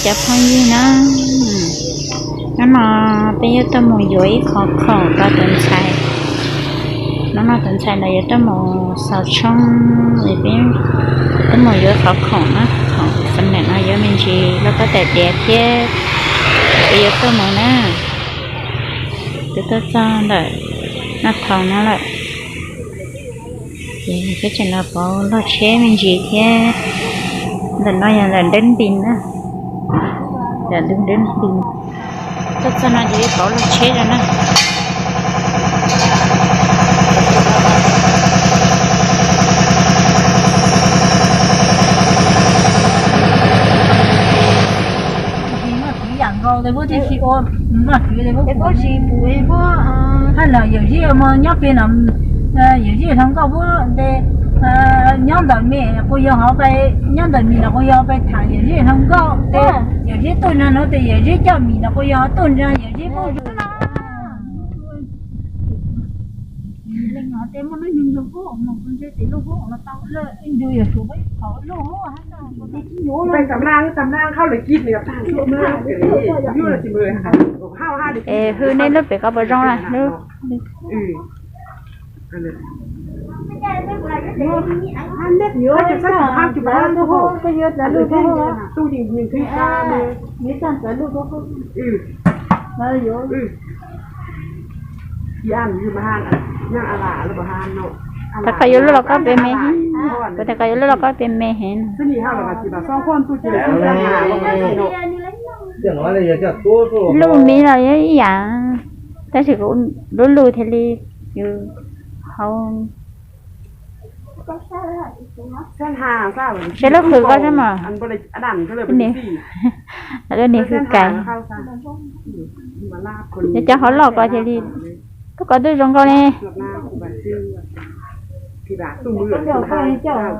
Cov phooj ywg na, hnub no peb yuav tuaj mus yuav ib qhov khoom rau tus ntxhais. Hnub no tus ntxhais ntawd yuav tuaj mus xaus tshoob, es peb tuaj mus yuav qhov khoom na, khoom xam nam no yuav me ntsis lauj kaub tais diav thiab, peb yuav tuaj mus na. Twb tuaj txog ntawm Naj Thoo no lawm. Ces peb tseem los pauv log tsheb me ntsis thiab. Ntawm no yog ntawm Deb Npis na, ntawm ntug Deb Npis. Tuaj txog no ces yuav pauv log tsheb rau na. Noj tswv yam nkaus tes puab tsis ua, noj tswv tes puab, hab no yawm zij mas nyob pem no, yawm zij hluas nkauj puab tes nyob ntawm me quas yog hov pais, nyob ntawm mis no quas yog pais tham yawm zij hluas nkauj tes, yawm zij tuaj nrag no tes yawm zij coj mis no quas yog tuaj nrag yawm zij puab zov no. Es hwj nej lub pem ko puas zoo na? Tab koj yuav lub los koj pem me, kuv tias koj yuav lub los koj pem me heev. Lub me los yog ib yam, tab sis kuv lub lub thiaj li yus hau. Seb lub hws koj seb mas, lub niag hws kais. Yog cov hauv loj ko thiaj li, koj ko twb zoo nkauj ne. Peb tuaj mus yuav khaub ncaws rau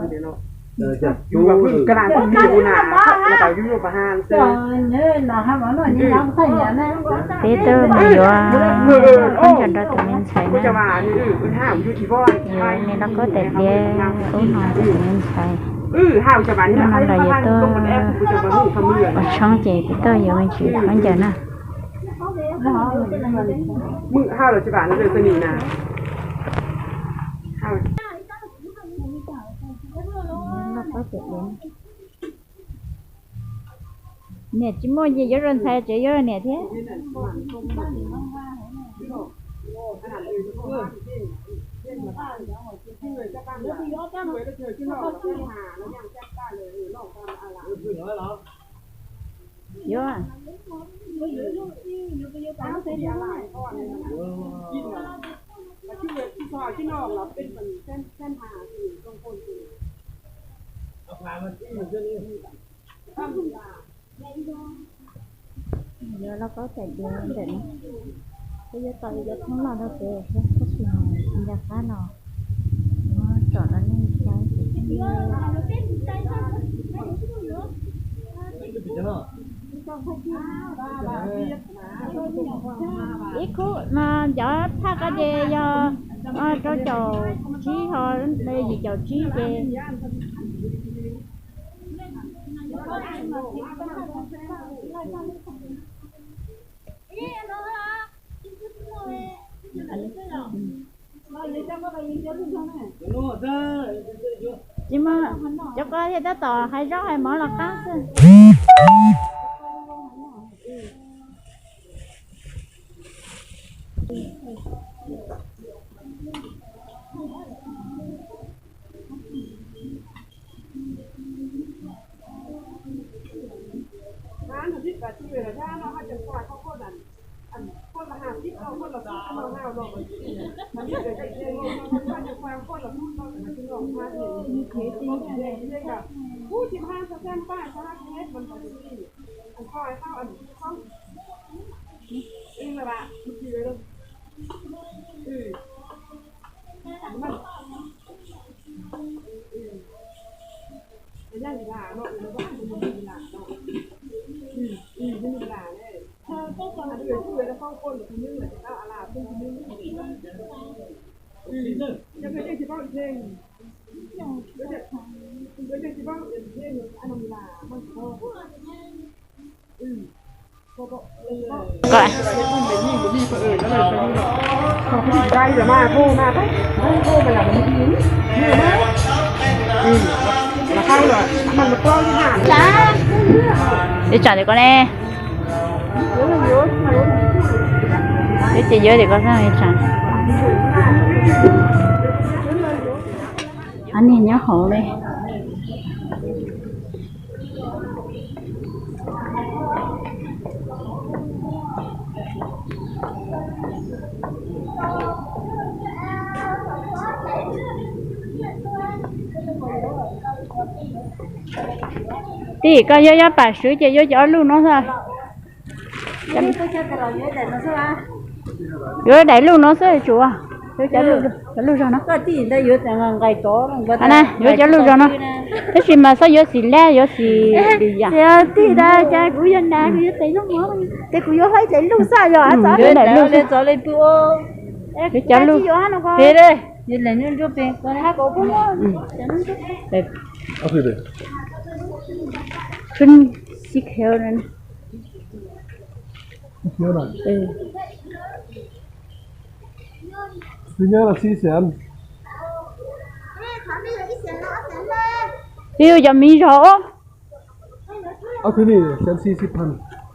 tus me ntxhais na. Yuav niag lauj kaub tais diav ub no rau tus me ntxhais. Hnub no los yuav tuaj ua tshoob ces peb tuaj yuav me ntsis khaub ncaws na. Niam tsis muaj ces yuav rau ntxhais tsev yuav rau niam thiab. Yuav. Yuav lauj kaub tais diav ntawm no, peb yuav tau ib cov thoob loj rau pem thiab, tab sis ncaj qab no muab tsom rau nej saib. Ib khub mas cov thaj ko ces yog rau caum tsib ho yim caum tsib ces. Tsis muaj, cov ko thiaj tab tom hais zaub hais mov los qab xwb. Ib tsam tias koj ne. Ib ces yuav tias koj xwb ib tsam. Niag nyob hauv li. Tij, koj yuav yob pam swv ces yuav cov ob lub no xwb. Yuav daim lub no xwb tsuas, yuav cov lub zog no. Yuav cov lub zog no, tab sis mas txhob yuav xim lab, yuav xim li yam. Tij, kuv yuav nas, kuv yuav tes nyob hauv, ces kuv yuav hais daim lub xwb yog. Yuav daim lub, yuav cov lub. Xib khev. Twb yog cov miv zog.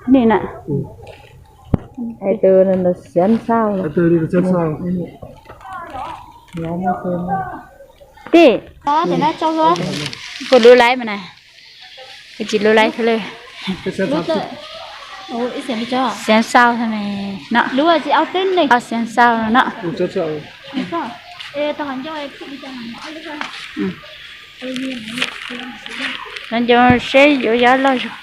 Nim na. Tij, puas lub laib mas na? Tsis lub laib thiab li. Xeev Sau no. Xeev Sau no. Los nco seb yuav yog loj zog.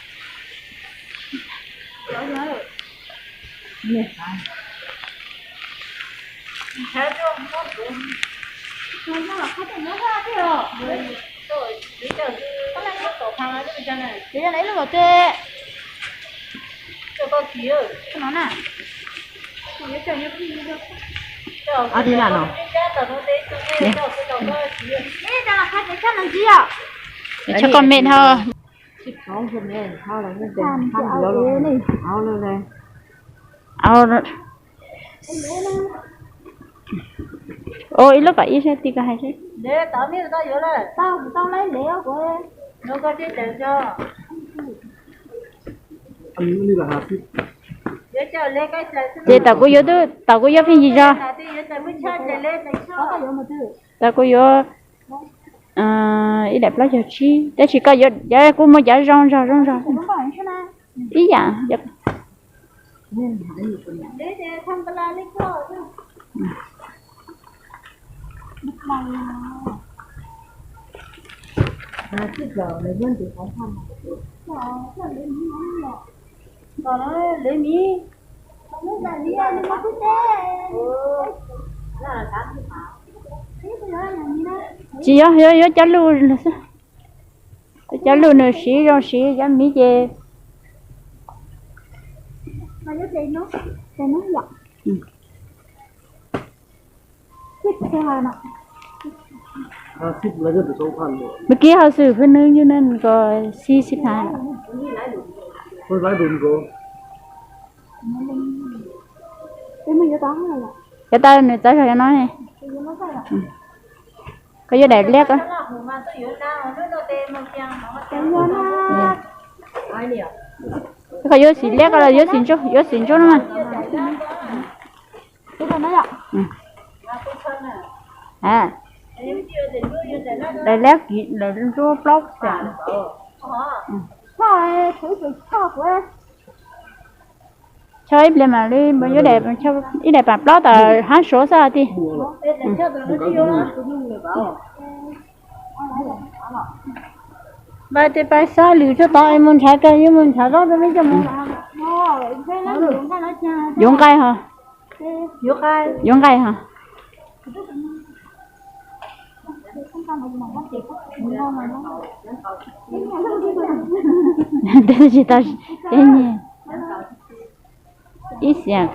Txhob comment ho. Ib lub kom ib sab ti koj hais seb. Ces tom kuv yuav, tom kuv yuav pheej yig zog. Tom kuv yuav ib daim plaub caug tsib, tab sis koj yuav, kuv muaj cov zoo zog zoo zog ib yam. Tsis yog, yuav, yuav cov luj xwb. Cov luj nws siv zoo siv, cov miv ces. Nws kiv hauv xwm phwj nws yug nws ko xib xib phav. Cov tau nws txav zog cov no. Koj yuav daim liab ko. Koj yuav xim liab ko los yuav xim ntsuab, yuav xim ntsuab no mas. Daim liab kiv daim ntsuab plaub xees. Chob ib pliag mam li yuav ib daim pam plaub tom hab suav xwb tij. Pais tes pais xab lwm tsuag tod es mus nrhav kawg, yuav mus nrhav zaub rau peb coj mus. Yuav nqaij ho. Yuav nqaij ho. Ib xees.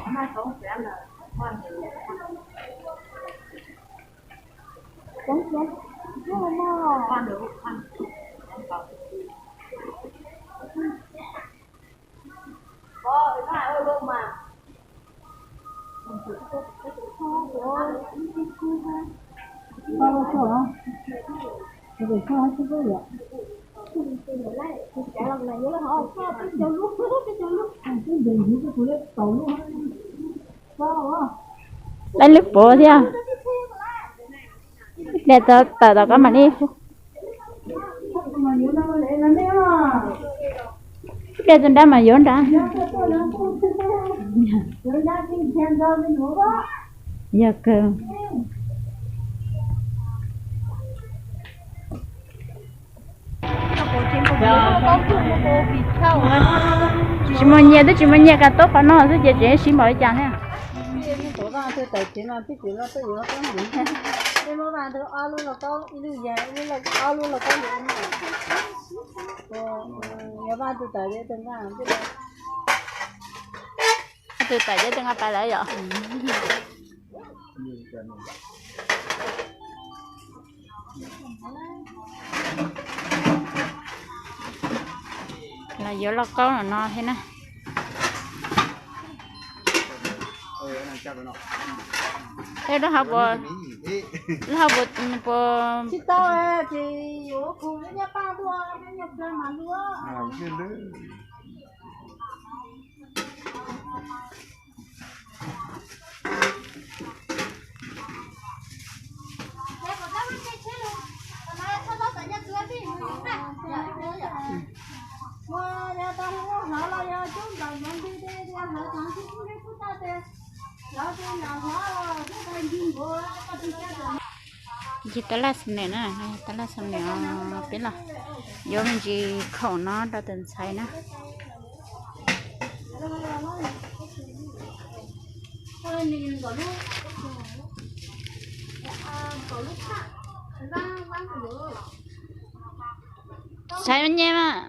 Lab lub puav thiab. Ib pliag tawm tom koj mam li. Ib pliag tus nrab mas yuav nrad. Yog kawg. Tsis muaj nyiaj, twb tsis muaj nyiaj, kav tau qhov no xwb ces tseem sib npaum li cas thiab. Tus tawm cov tej nqa pais lawm yom. Los yuav lauj kaub no thiab na. Ej, lub hauv puas, lub hauv puas, puas tsis tau, ces yuav kuv nyob paj tuaj, nyob paj mas luaj. Tab laj xam neem na, tab laj xam neem peb los yuav me ntsis khoom no rau tus ntxhais na. Ntxhais nyiaj mas.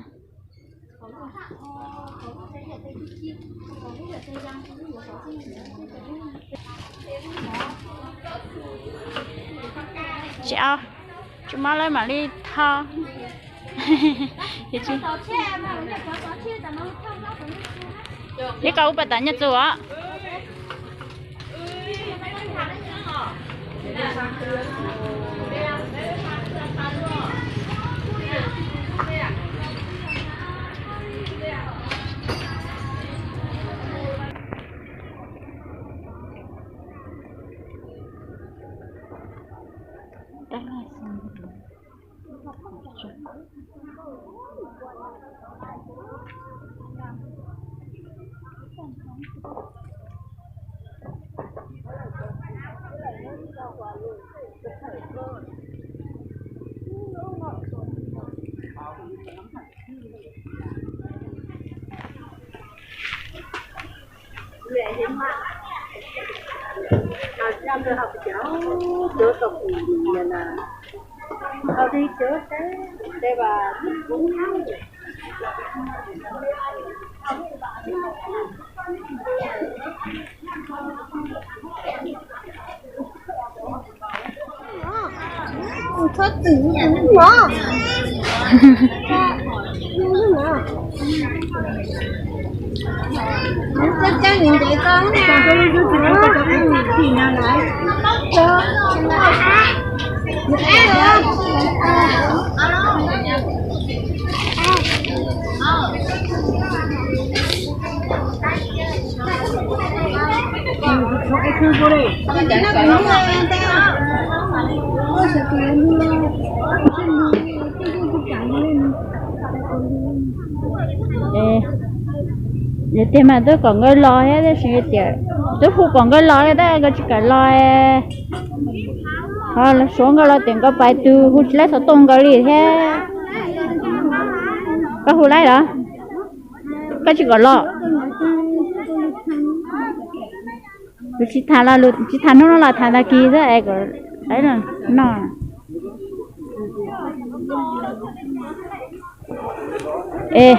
Tsis au, tsis mob lawm mam li tho. Li koj ua pas tas nyiaj txuj os. Yog tiag mas twb kom nkawd los thiab, tab sis tias twb hu kom nkawd los li tab nkawd tsis kam los. Ho suav nkawd los tias nkawd pais twg hu tsis laib xov tooj nkawd li thiab. Koj hu laib los? Koj tsis kom los? Kuv tsis tham los, tsis tham hnub no los tham tag kis xwb es kom laib noj. Es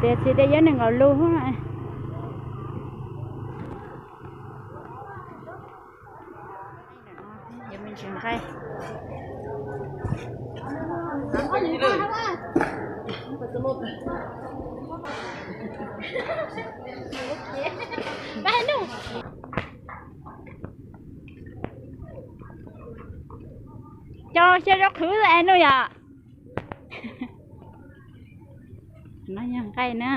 Tiam sis tias yuav nees nkaum lus. Yuav me ntsis nqaij. Coj xyaw rau qhwv es nug yom. No yog nqaij na.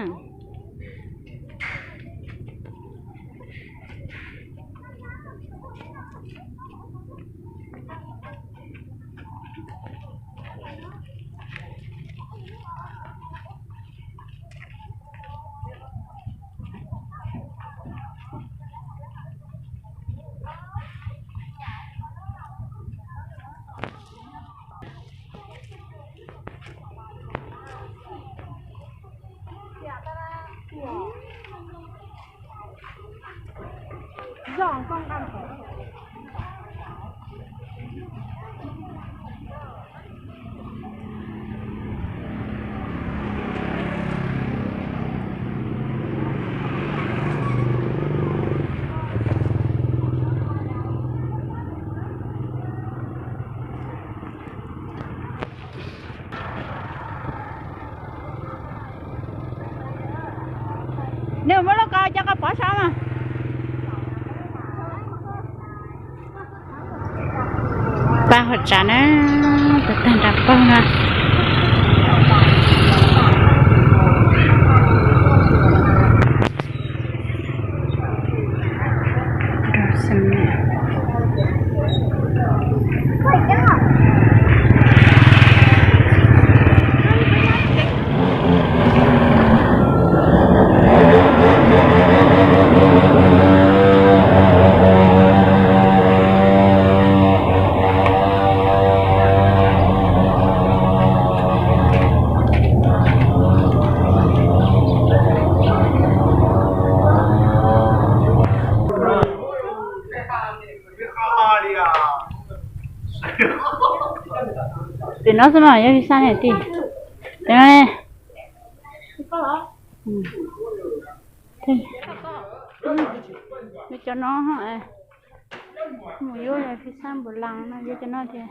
Nws muab lub ko coj koj pov saum mas. Pab hauv tsav na, tag nrho pab na. Tim no xwb mas yog Visa niam tij. Tim no ne. Yog cov no, mus yuav Visa npus las no, yog cov no tiag.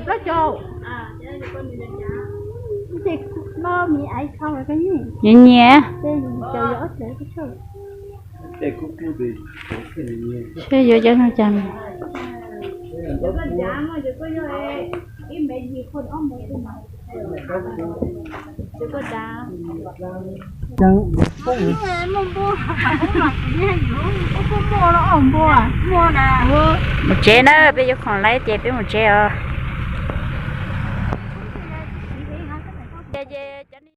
Plaub caug. Nyias nyias. Seb yuav cov no cas. Mus tsev na, peb yuav khoom lawm ces peb mus tsev os.